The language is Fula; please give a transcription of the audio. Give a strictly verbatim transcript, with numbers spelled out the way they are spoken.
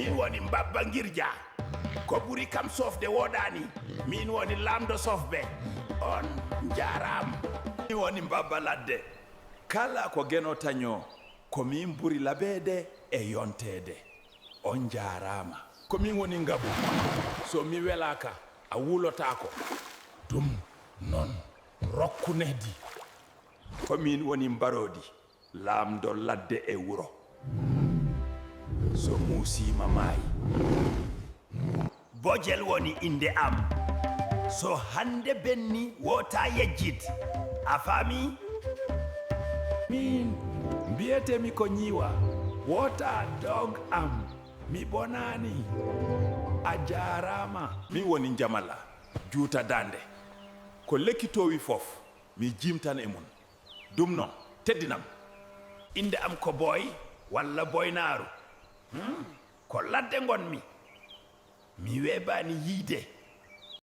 Min woni Mbabba Ngirja. Ko ɓuri kam sofde wooɗaani. Min woni laamɗo sofɓe. On njaaraama. Min woni Mbabba Ladde. Kala ko Geno tañoo, ko min ɓuri labeede e yonteede. On njaaraama. Ko min woni Ngabu. So mi welaaka, a wulotaako. Ɗum noon, rokku nehdi. Ko min woni Mbaroodi. Laamɗo ladde e wuro. So muusiima maayi. Bojel woni innde am. So hannde benni wota yejjit. A faami? Min mbiyetemi ko Ñiiwa. Wota dog am. Mi bonaani. A jaaraama. Min woni Njamala. Juuta daande. Ko lekki toowi fof, mi jiimtan e mum. Ɗum noon, teddinam. Innde am ko Boy walla Boynaaru. Hmm, ko ladde ngonmi. Mi weeɓaani yiyde